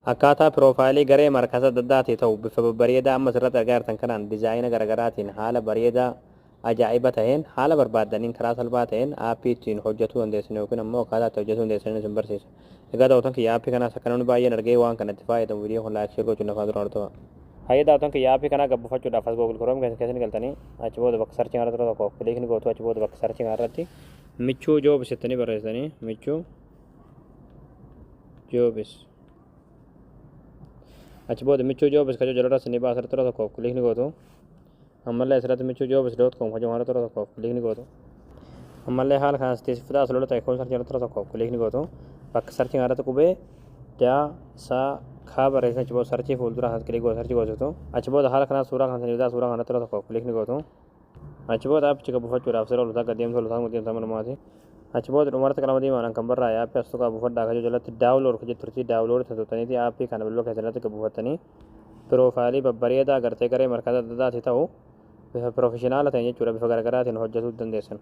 Akkaataa profile garee markaza adda addaatii ta'u bifa babbareedaa amma asirratti argaa jirtan kanaan design garaagaraatiin haala bareedaa ajaa'iba taheen, haala barbaaddaniin, karaa salphaa ta'een app ittiin hojjetuu dandeessan yookiin ammoo akkaataa itti hojjetuu dandeessan isin barsiisa. Egaa daawwattoon kiyya, app kanaas akka namni baay'een argee waan kana itti fayyadamu viidiyoo kun like, share gochuun afaan duraan hordofaa. Hayyee daawwattoon kiyya, app kanaa gabbufachuudhaaf as Google Chrome keessa ni galtanii, achi booda bakka search irratti tokko click ni gootu. Achi booda bakka search irratti Michuu Jobs jettanii barreessitanii, Michuu Jobs. Achi booda Michuu Jobs kajoo jalirra sinii baasa, irratti tokko click ni gootu. Ammallee asirratti michuujobs.com kajoo irratti tokko click ni gootu. Ammallee haala kanas teessifataa as lola ta'e kun search irratti tokko click ni gootu. Bakka search irratti qubee daa saa kaa barreessan, achi booda search fuuldura kanatti click gootu, search gootu. Achi booda haala kanaa suuraa kan sanii suuraa kanatti tokko click ni gootu. Achi booda aappicha buufachuudhaaf sira olutaa gad deemtu, olutaa deemtu manumaati. Achi booda dhumarratti qalama diimaadhaan kan barraa'e app as tuqaa buufadhaa kajoo jalatti download ka jetturti, download tuttuqxaniiti app kana bilbila keessatti buufattanii profile babbareedaa gartee garee markaza adda addaati ta'u bifa professional ta'een jechuudha, bifa garaagaraatiin hojjetuu dandeessan.